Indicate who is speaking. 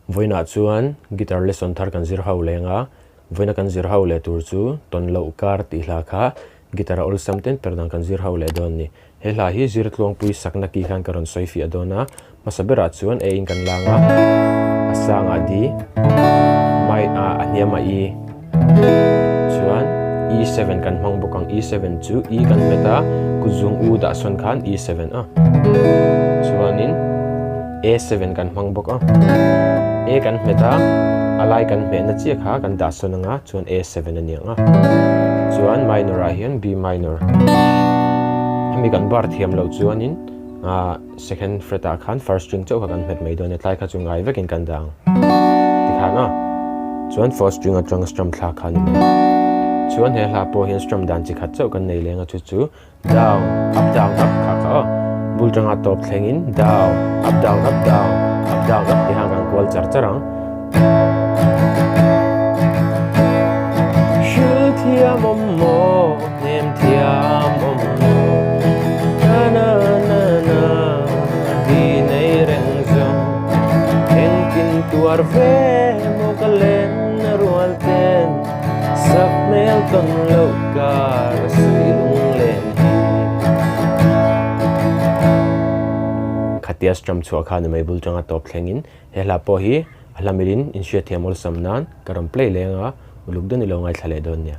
Speaker 1: Vawiinah chuan guitar lesson thar kan zir ho leng a, vawiina kan zir ho leh tur chu tawn loh kar tih hla kha guitar a awlsam ten per dan kan zir ho leh dawn a ni. He hla hi zir tluangpui sakna ki khan ka rawn sawi fiah dawn a, hmasa berah chuan A in kan lang a, a sangah D, mai a a hniamah E, chuan E7 kan hmang bawk ang, E7 chu E kan hmet a, kutzung U dah sawn khan E7 a, chuanin A7 kan hmang bawk a, A kan hmet a, a lai kan hmehna chiah kha kan dah sawn anga chuan A7 a ni ang a, chuan minor ah hian B minor, hemi kan bar thiam loh chuanin ah second fret ah khan first string chauh kha kan hmet mai dawn a tlai kha chu ngai vekin kan dah ang tikhan a chuan fourth string atanga strum thlak kha a ni mai chuan he hla pawh hian strum dan chi khat chauh kan nei leng a chu chu down up down up kha kha aw bul tanga tawp thlengin down up down up down up down up ti khan kan kual char char ang. Hrilh thiam awm maw hnem thiam awm maw na na na na di nei reng zawng engtin tuar ve maw ka len na rual ten sak hmel tawn loh kar a suih lunglen hi. Khatia strum chhuah kha ni mai bul tanga tawp thlengin he hla pawh hi a hla milin inhriatthiam awlsam nan ka rawn play leng a, uluk dawn i lo ngaithla leh dawn nia.